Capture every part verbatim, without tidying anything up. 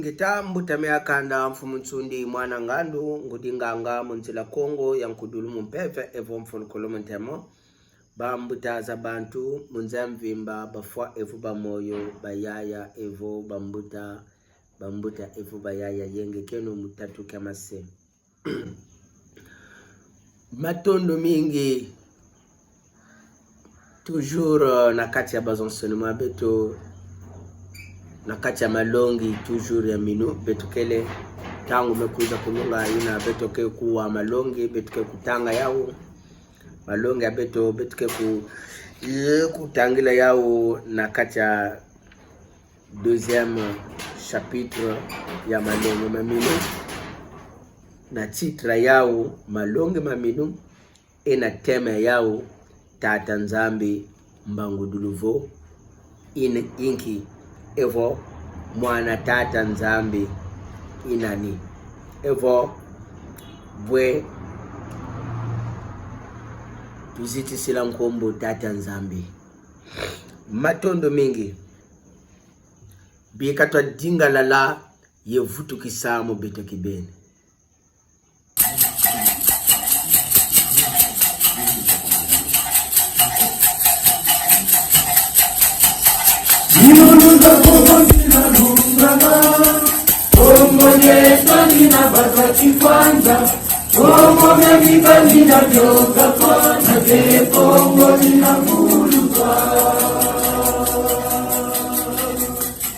Ngeta mbuta mia kanda, mfumu nsundi mwana ngandu, ngudi nganga mu nzila Kongo ya nkudulu mu mpeve, evo mfulukulu mu ntemo. Bambuta za bantu mu nza mvimba, bafwa evo ba moyo, bayaya evo bambuta, bambuta evo bayaya, yenge kieno mu tatu kia mase. Matondo mingi. Toujours, euh, na kati ya ba enseignements ya beto, na kati ya malongi, toujours ya minu, beto kele, ntangu me kwiza kulonga yina, beto ke kuwa malongi, beto ke kutanga yawu. Malongi ya beto, beto ke ku-, ye kutangila yawu na kati ya deuxième chapitre ya malongi ma minu. Na titre yawu, malongi ma minu, e na thème yawu, Tata Nzambi mbangudulu vo, ina inki, evo mwana Tata Nzambi i nani, evo bwe tuzitisila nkumbu Tata Nzambi. Matondo mingi. Bika twadingalala ye vutukisa mu beto kibeni.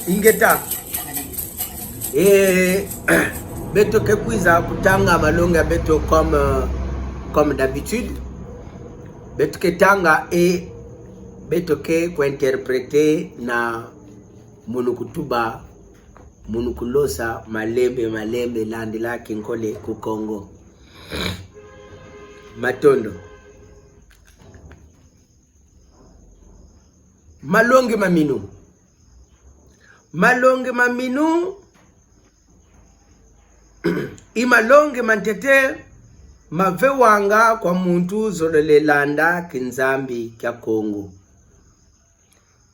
Ingeta. E, beto ke kwiza kutanga malongi ya beto comme, euh, comme d'habitude. Beto ke tanga e beto ke ku-interpréter na munu kutuba, munu kulosa malembe, malembe landila kinkole ku Kongo. Matondo. Malongi ma minu. Malongi ma minu i malongi ma ntete mavewanga kwa muntu zolele landa kinzambi kia Kongo.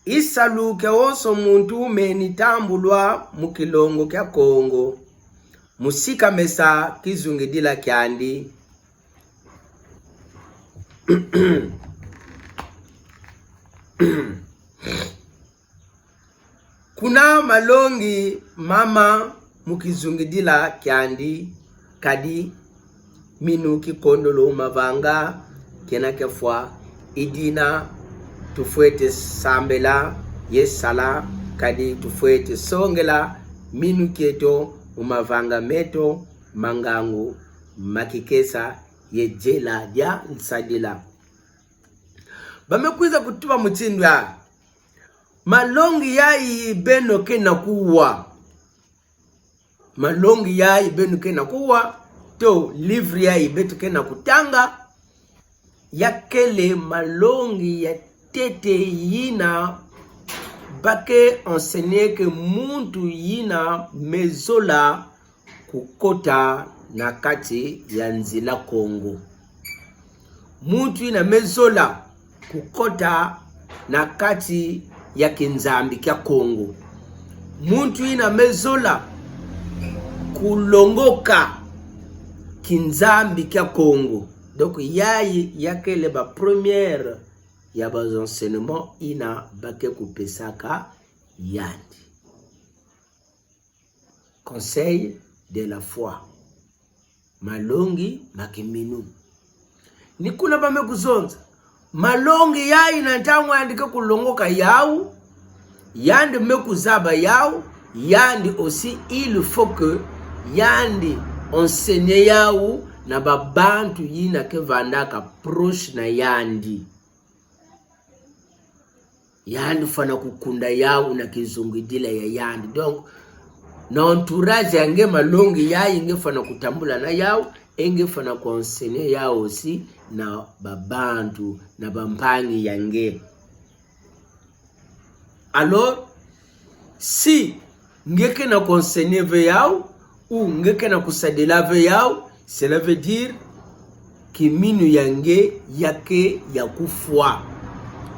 I salu kia wonso muntu meni tambulwa mu kilongo kia Kongo, mu sikamesa kizungidila kiandi. Kuna malongi mama mu kizungidila kiandi, kadi minu kikondolo mavanga kiena kiafwa. I dina tufwete sambela ye sala, kadi tufwete songela minu kieto mu mavanga meto ma ngangu, ma kikesa ye diela dia nsadila. Ba me kwiza kutuba mutindu ya malongi yayi beno ke na kuwa. Malongi yayi beno ke na kuwa, to livre yayi beto ke na kutanga, ya kele malongi ya ntete yina ba ke enseigner ke muntu yina me zola kukota na kati ya nzila Kongo. Muntu yina me zola kukota na kati ya kinzambi kia Kongo. Muntu yina me zola kulongoka kinzambi kia Kongo. Donc, yayi ya kele ba première ya ba enseignements yina ba ke kupesaka yandi. Conseil de la foi. Malongi ma kiminu. Ni kuna ba me kuzonza. Malongi yayi na ntangu yandi ke kulongoka yawu, yandi me kuzaba yawu, yandi aussi il faut que yandi enseigner yawu na ba bantu yina ke vandaka proche na yandi. Yandi fwana kukunda yawu na kizungidila ya yandi. Donc, na entourage ya nge, malongi yayi nge fwana kutambula na yawu, e nge fwana ku enseigner yawu aussi na ba bantu, na bampangi ya nge. Alors, si nge ke na ku enseigner ve yawu, ou nge ke na kusadila ve yawu, cela veut dire kiminu ya nge ya ke ya kufwa.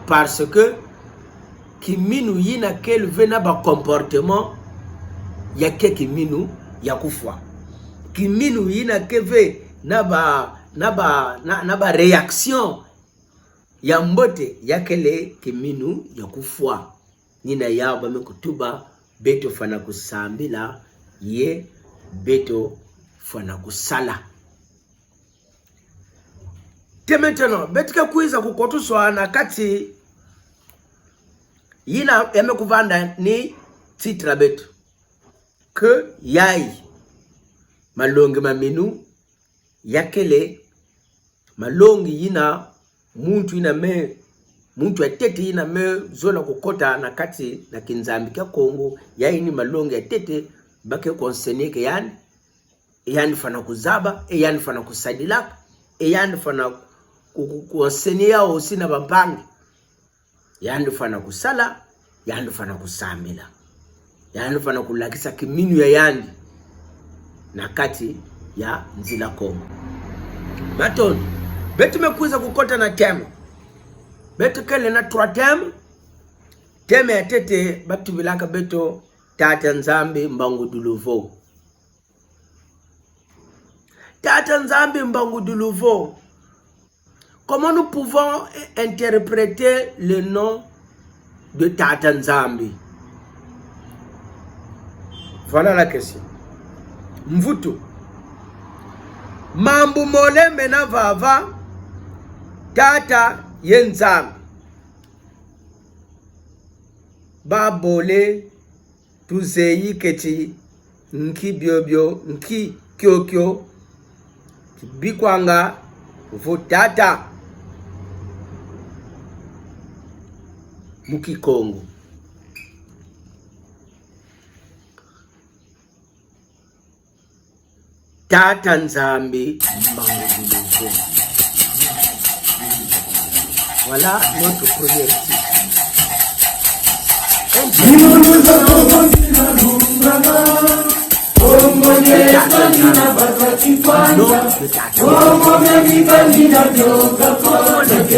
Parce que kiminu yina kele ve na ba comportement ya ke kiminu ya kufwa. Kiminu yina ke ve na ba, na ba, na, na ba réaction ya mbote, ya kele kiminu ya kufwa. Ni yina yawu ba me kutuba beto fwana kusambila, ye beto fwana kusala. Teme teno, beto ke kwiza kukotuswa na kati yina ya me kuvanda ni titre ya beto. Que yayi malongi maminu, ya kele malongi yina muntu yina me, muntu ya ntete yina me zola kukota na kati na kinzambi kia Kongo, yayi ni malongi ya ntete ba ke ku enseigner-eke yandi, e yandi fwana kuzaba, e yandi fwana kusadilaka, e yandi fwana ku, ku, ku enseigner yawu aussi na bampangi. Yandi fwana kusala, yandi fwana kusambila. Yandi fwana kulakisa kiminu ya yandi na kati ya nzila Kongo. Matondo, beto me kwiza kukota na thème. Beto kele na trois thèmes. Thème ya ntete ba tubilaka beto Tata Nzambi mbangudulu vo. Tata Nzambi mbangudulu vo. Comment nous pouvons interpréter le nom de Tata Nzambi ? Voilà la question. Mvutu. Mambu mole mena vava, Tata ye Nzambi. Babole tuzeyi keti nki biobio, nki kiokio kibikwanga vo tata mu Kikongo. Tata Nzambi mbangudulu vo. Voilà notre premier titre. Tata Nzambi. Non, le Tata Nzambi. Que veut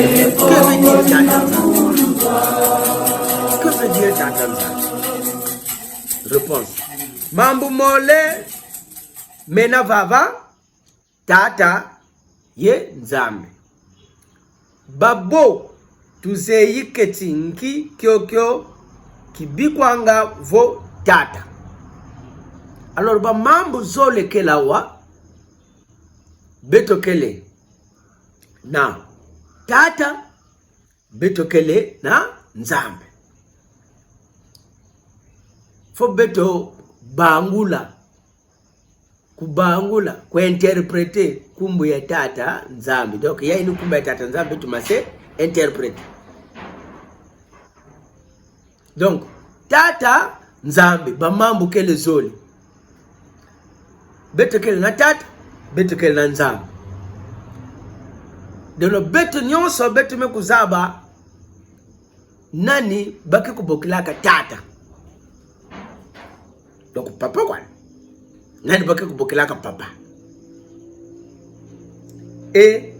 dire Tata Nzambi ? Que veut dire Tata Nzambi ? Réponse. Mambu mole mena vava, Tata ye Nzambi. Babo tuzeyi keti nki kiokio kibikwanga vo tata. Alors, ba mambu zole kele awa, beto kele na tata, beto kele na Nzambi. Faut beto bangula, kubangula, ku interpréter nkumbu ya Tata Nzambi. Donc, yayi ni nkumbu ya Tata Nzambi, beto mase interpréter. Donc, Tata Nzambi, ba mambu kele zole. Beto kele na tata, beto kele na Nzambi. Donc, beto nyonso, beto me kuzaba nani ba ke kubokilaka tata. Donc, papa kwa. Nani ba ke kubokilaka papa. Et,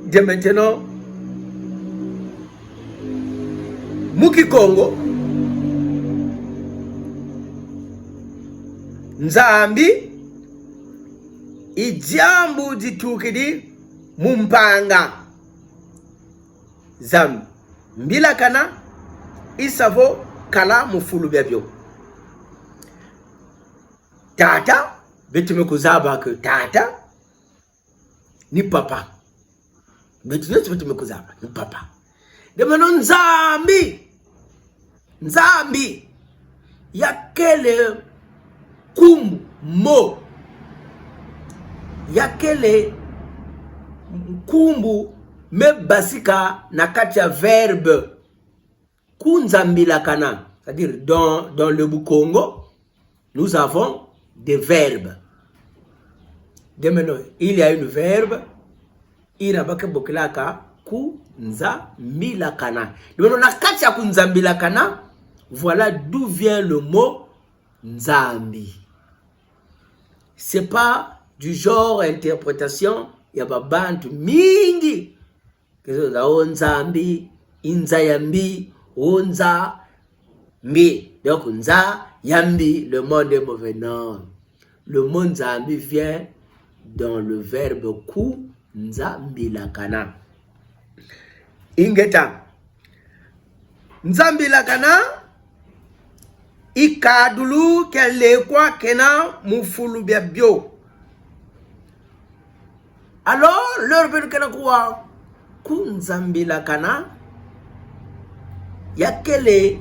dès maintenant, mu Kikongo, Nzambi i diambu ditukidi mu mpanga za mbilakana, i sa vo kala mu fulu biabio. Tata, beto me kuzaba que tata ni papa. Beto nyonso beto me kuzaba ni papa. Dès maintenant Nzambi. Nzambi. Ya kele nkumbu, mot. Ya kele nkumbu me basika na kati ya verbe. Kunzambilakana. C'est-à-dire, dans, dans le Bukongo, nous avons des verbes. Dès maintenant, il y a une verbe, yina ba ke bokilaka kunzambilakana. Dès maintenant, na kati ya kunzambilakana, voilà d'où vient le mot Nzambi. C'est pas du genre interprétation ya babantu mingi. Ke zonza o Nzambi, i nza ya mbi, o Nzambi. Donc, nza Yambi, le monde est mauvais. Non. Le mot Nzambi vient dans le verbe kunzambilakana. Ingeta. Nzambilakana, i kadulu kia lekwa kena mu fulu bia bio. Alors, l'heure beno kena kuwa kunzambilakana, ya kele,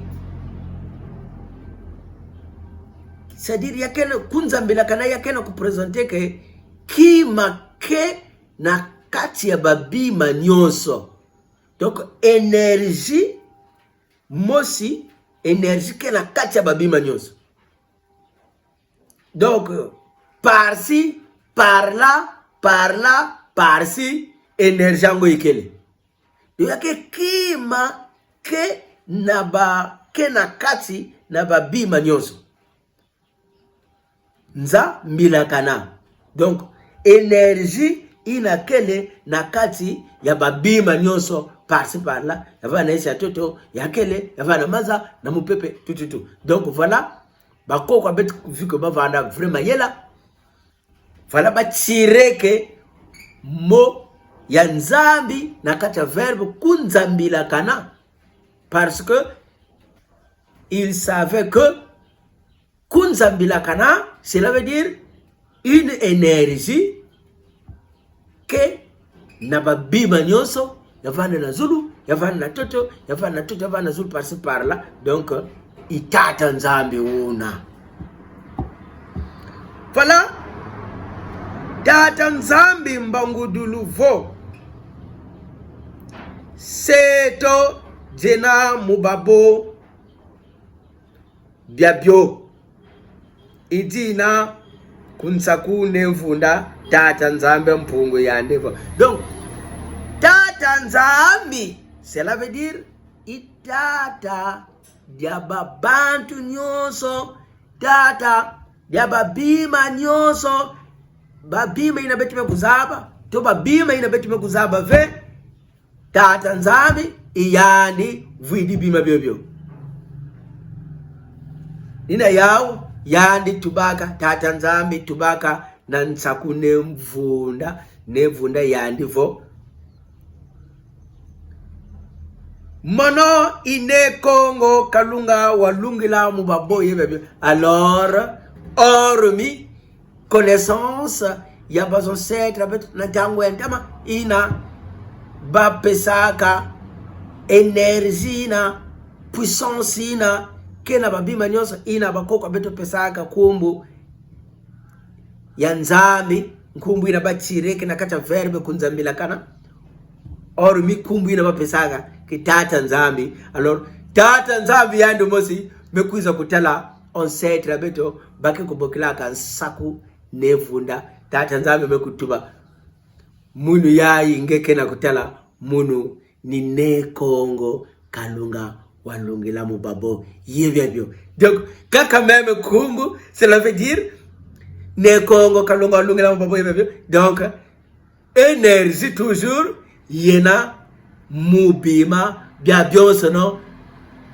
c'est-à-dire ya kele, kunzambilakana ya kele ku présenter que kima ke na kati ya babima nyonso. Donc, énergie mosi, énergie ke na kati ya babima nyonso. Donc, par-ci, par-là, par-là, par-ci, énergie yango ikele. Donc, ya ke kima ke na ba, ke na kati na babima nyonso. Nzambilakana. Donc, énergie yina kele na kati ya babima nyonso, par-ci par-là, ya vanda na nsi ya ntoto, ya kele, ya vanda na maza, na mupepe, tout, tout, tout. Donc, voilà, bakoko ya beto, vu que ba vanda vrai mayela, voilà, ba tireke mot ya Nzambi na kati ya verbe kunzambilakana. Parce que il savait que kunzambilakana, cela veut dire une énergie ke na babima nyonso, ya vanda na zulu, ya vanda na ntoto, ya vanda na ntoto, ya vanda na zulu, par-ci par-là. Donc, i Tata Nzambi una. Voilà. Tata Nzambi mbangudulu vo: Se to yena mu babo biabio. I dina ku Nsaku Ne Mvunda, Tata Nzambi Mpungu yandi vo. Donc, Tata Nzambi, cela veut dire, i Tata dia babantu nyonso, Tata dia babima nyonso, babima yina beto me kuzaba, to babima yina beto me kuzaba ve, Tata Nzambi i yandi vwidi bima biobio. Ni yina yawu, yandi tubaka, Tata Nzambi tubaka na Nsaku Ne Mvunda, Ne Mvunda yandi vo: Mono i Ne Kongo Kalunga walungila mu babo ye biabio. Alors, hormis connaissance ya ba ancêtres ya beto na ntangu ya ntama, yina bapesaka énergie yina, puissance yina ke na babima nyonso, yina bakoko ya beto pesaka nkumbu ya Nzambi, nkumbu yina ba tireke na kati ya verbe kunzambilakana. Hormis nkumbu yina bapesaka ki Tata Nzambi. Alors, Tata Nzambi yandi mosi me kwiza kutala ancêtres ya beto, ba ke kubokilaka Nsaku Ne Mvunda. Tata Nzambi me kutuba: Munu yayi nge ke na kutala, munu ni Ne Kongo Kalunga walungila mu babo ye biabio. Donc, kaka même nkumbu, cela veut dire Ne Kongo Kalunga walungila mu babo ye biabio. Donc, énergie toujours yena mu bima biabionsono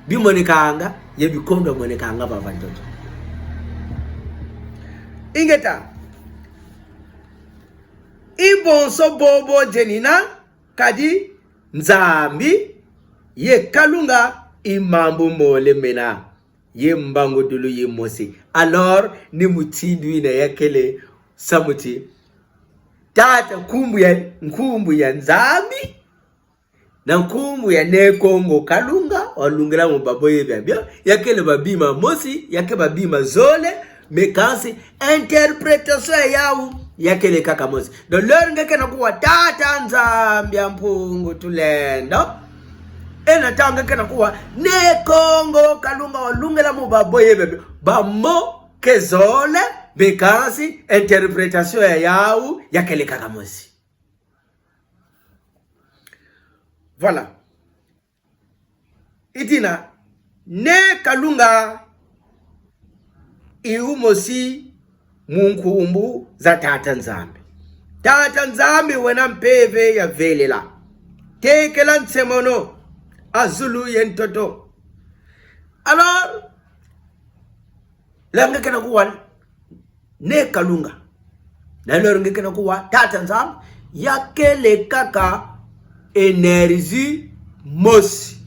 bimonekanga ye bikondwa monekanga vava ntoto. Ingeta. I bonso bobo yenina, kadi Nzambi ye Kalunga i mambu mole mena, ye mbangudulu ye mosi. Alors, ni mutindu yina ya kele samu ti Tata, nkumbu ya, nkumbu ya Nzambi na nkumbu ya Ne Kongo Kalunga walungila mu babo ye biabio, ya kele babima mosi, ya ke babima zole, mais kansi interprétation ya yawu ya kele kaka mosi. Donc, l'heure nge ke na kuwa Tata Nzambi ya Mpungu Tulendo, et na ntangu nge ke na kuwa Ne Kongo Kalunga walungila mu babo ye biabio, ba mot ke zole, mais kansi interprétation ya yawu ya kele kaka mosi. Voilà. I dina, Ne Kalunga i umosi mu nkumbu za Tata Nzambi. Tata Nzambi wena mpeve ya velela, tekela nsemono a zulu ye ntoto. Alors, Langa kena kuwa ne kalunga. Na lori nge kena kuwa, Tata Nzambi, ya kele kaka énergie mosi.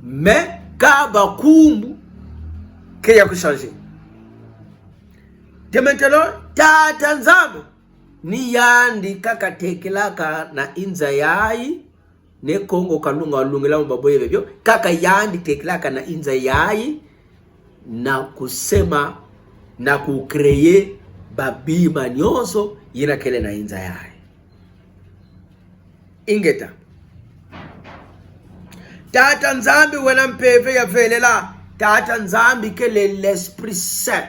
Mais, kaba nkumbu ke ya ku changer. Temetelo, Tata Nzambi, ni yandi kaka tekelaka na inza yayi, ne Kongo kalunga, lungila mu babo ye bebio, kaka yandi tekelaka na inza yayi, na kusema, na ku créer babima nyonso yina kele na inza yayi. Ingeta. Tata Nzambi wena mpeve ya velela. Tata Nzambi kele l'Esprit Saint.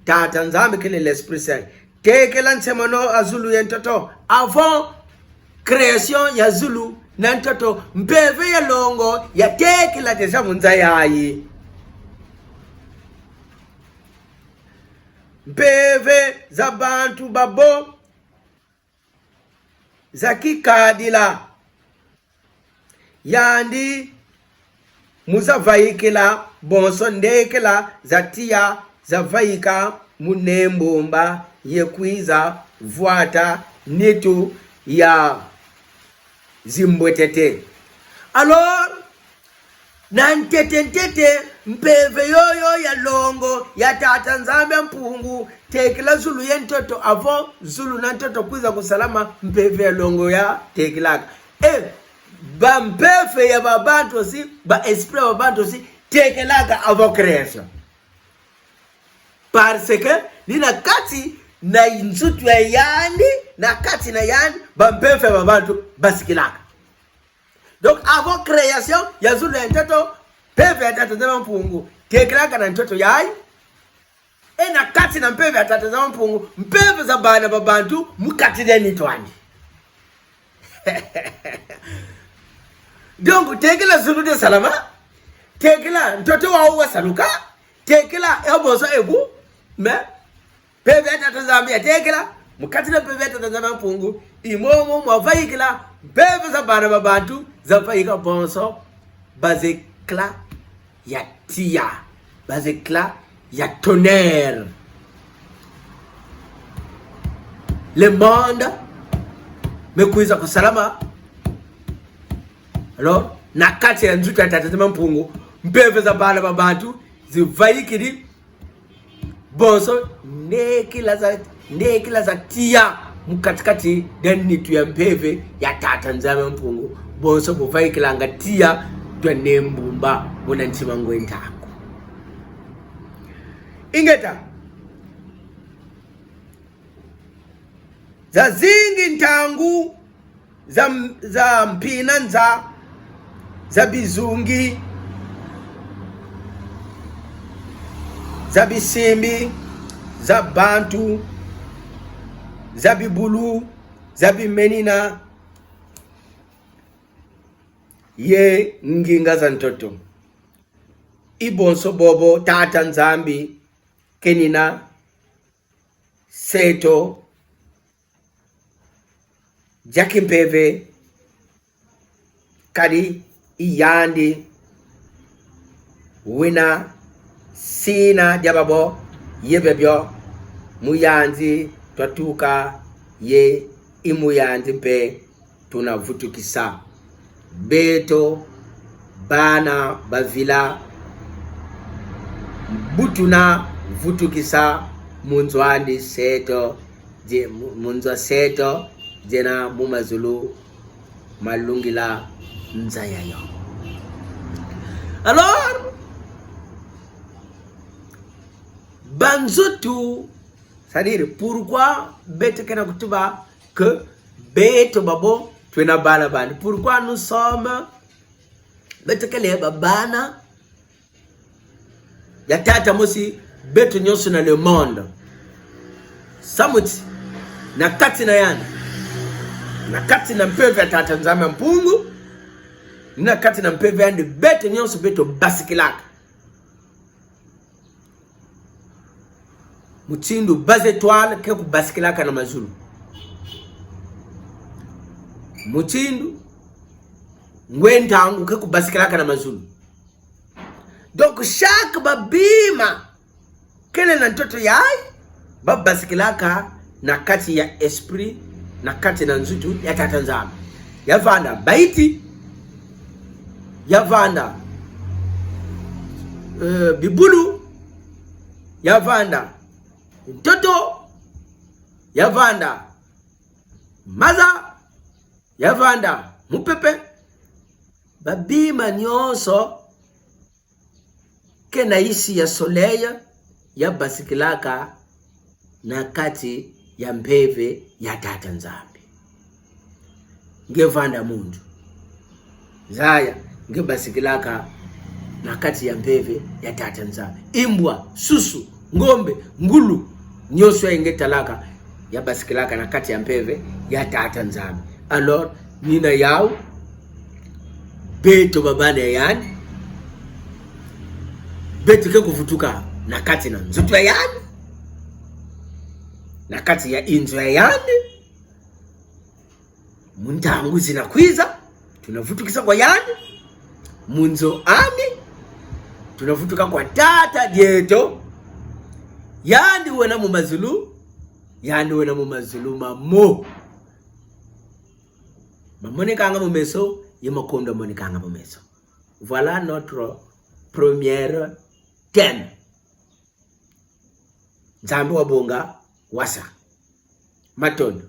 Tata Nzambi kele l'Esprit Saint. Tekela nsemeno a zulu ye ntoto. Avant création ya zulu na ntoto, mpeve ya longo ya tekela déjà mu nza yayi. Mpeve za bantu babo za kikadila. Yandi mu za vaikila, bonso ndekela za tiya za vaika mu nembumba ye kwiza vwata nitu ya zimbwetete. Alors, na ntete ntete, mpeve yoyo ya longo ya Tata Nzambi a Mpungu tekela zulu ye ntoto, avant zulu na ntoto kwiza kusalama, mpeve ya longo ya tekelaka. E, ba mpeve ya ba bantu osi, ba esprit ya ba bantu osi, tekelaka avant création. Parce que ni na kati na nzutu ya yandi, na kati na yandi, ba mpeve ya ba bantu basikilaka. Donc, avant création ya zulu ye ntoto, mpeve ya Tata Nzambi a Mpungu tekelaka na ntoto yayi. E na kati na mpeve ya Tata Nzambi a Mpungu, mpeve za bana ba bantu mu kati dia nitu andi. Donc, tekela zulu de salama, tekela ntoto wau wa saluka, tekela e bonso ebu, mais mpeve ya Tata Nzambi ya tekela, mu kati na mpeve ya Tata Nzambi a Mpungu, i momo mwa vaikila, mpeve za bana ba bantu za vaika, bonso ba éclats ya tiya, ba éclats ya tonnerre. Le monde me kwiza kusalama. Alors, na kati ya nzutu ya Tata Nzambi a Mpungu, mpeve za bana ba bantu zi vaikiri, bonso ndekela za, ndekela za tiya mu kati-kati dia nitu ya mpeve ya Tata Nzambi a Mpungu, bonso bu vaikilanga tiya twa nembumba muna ntima ngwentaku. Ingeta. Zazingi ntangu za, za mpina nza, za bizungi, za bisimbi, za bantu, za bibulu, za bimenina, ye nginga za ntoto. I bonso bobo Tata Nzambi kenina seto ja kimpeve, kadi i yandi wina sina ja babo ye bebio, mu yandi twatuka ye i mu yandi mpe tunavutukisa. Beto bana bavila, bu tunavutukisa mu nzo andi seto, je, mu, mu nzo seto, jena mu mazulu malungila nza yayo. Alors, banzutu, c'est-à-dire, pourquoi beto kena kutuba que beto babo twena bana bandi? Pourquoi nous sommes, beto kele babana ya tata mosi, beto nyonso na le monde? Samu ti, na kati na yandi, na kati na mpeve ya Tata Nzambi a Mpungu, na kati na mpeve yandi, beto nyonso beto basikilaka. Mutindu ba étoiles ke kubasikilaka na mazulu. Mutindu ngwentaku ke kubasikilaka na mazulu. Donc, chaque babima kele na ntoto yayi, babasikilaka na kati ya esprit, na kati na nzutu ya Tata Nzambi. Ya vanda baiti, ya vanda, eh, bibulu, ya vanda ntoto, ya vanda maza, ya vanda mupepe. Babima nyonso ke na isi ya soleil, ya basikilaka na kati ya mpeve ya Tata Nzambi. Nge vanda muntu, zaya, nge basikilaka na kati ya mpeve ya Tata Nzambi. Imbwa, susu, ngombe, ngulu, nyonso yayi nge talaka, ya basikilaka na kati ya mpeve ya Tata Nzambi. Alors, ni na yau, beto babana ya yandi, beto ke kuvutuka na kati na nzutu ya yandi, na kati ya inzo ya yandi. Mu ntangu zina kwiza, tuna vutukisa kwa yandi. Mu nzo andi, tuna vutuka kwa Tata dieto. Yandi wena mu mazulu, yandi wena mu mazulu mamo. Mamonekanga mu meso, ye makondo amonekanga mu meso. Voilà notre premier thème. Nzambi wabonga wasa. Matondo.